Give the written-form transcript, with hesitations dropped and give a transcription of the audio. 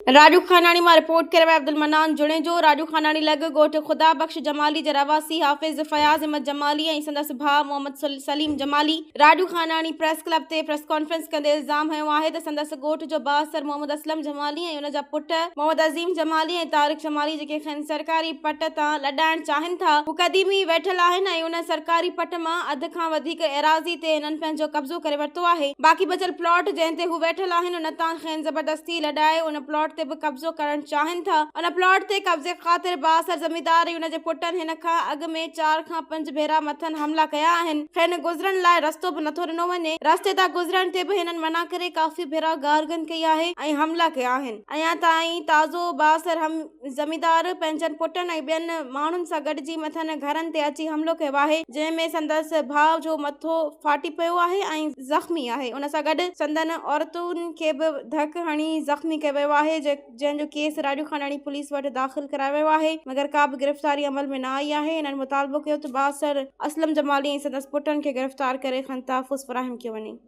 راڄو خاناڻي مان رپورٽ ڪري رهيو عبدالمنان جوڻيجو، راڄو خاناڻي لڳ ڳوٺ خدا بخش جمالي جي رهواسي حافظ فياض احمد جمالي ۽ سندس ڀاء محمد سليم جمالي راڄو خاناڻي پريس ڪلب تي پريس ڪانفرنس ڪندي الزام هنيو آهي ته سندس ڳوٺ جو بااثر محمد اسلم جمالي ۽ ان جا پٽ محمد عظيم جمالي ۽ طارق جمالي جيڪي کين سرڪاري پٽ تان لڏائڻ چاهين ٿا هو قديمي ويٺل آهن ۽ ان سرڪاري پٽ مان اڌ کان وڌيڪ ايراضي تي هنن پنهنجو قبضو ڪري ورتو آهي باقي بچيل پلاٽ جنهن تي هو ويٺل آهن ان تان کين زبردستي لڏائي ان پلاٽ تي به قبضو ڪرڻ چاهين ٿا. ان پلاٽ تي قبضي خاطر بااثر زميندار ۽ ان جي پٽن هن کان اڳ ۾ چار کان پنج ڀيرا مٿن حملا ڪيا آهن. کين گذرڻ لاء رستو به نٿو ڏنو وڃي. رستي تان گذرڻ تي به هنن منع ڪري ڪافي ڀيرا گارگند ڪئي آهي ۽ حملا ڪيا آهن. اڃا تائين تازو بااثر زميندار پنهنجن پٽن ۽ ٻين ماڻهن سان گڏجي مٿن گهرن تي اچي حملو ڪيو آهي، جنهن ۾ سندس ڀاء جو مٿو ڦاٽي پيو آهي ۽ زخمي آهي، ان سان گڏ سندن عورتن کي به ڌڪ هڻي زخمي ڪيو ويو آهي، جنهن جو ڪيس راڄوخاناڻي پوليس وٽ داخل ڪرايو ويو آهي، مگر ڪا به گرفتاري عمل ۾ نه آئي آهي، هنن مطالبو ڪيو ته بااثر اسلم جمالي ۽ سندس پٽن کي گرفتار ڪري کين تحفظ فراهم ڪيو وڃي.